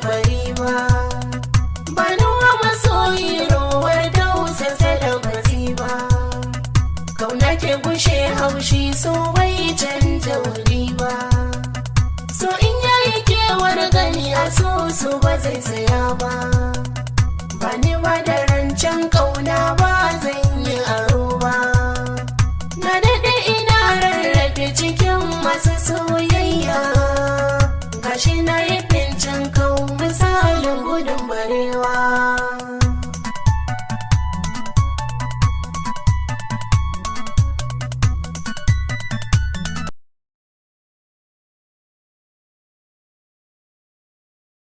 bari ba. Ba wa masoyi rowar tausasa da bazi ba. Kauna ke gushe haushi, so bai canja wuri ba. So in yayi kewar gani a so, so ba zai saya ba. Ba ni ba da rancen kauna, ba zan yi aro ba. Na daɗe ina rarrafe cikin masu soyayya.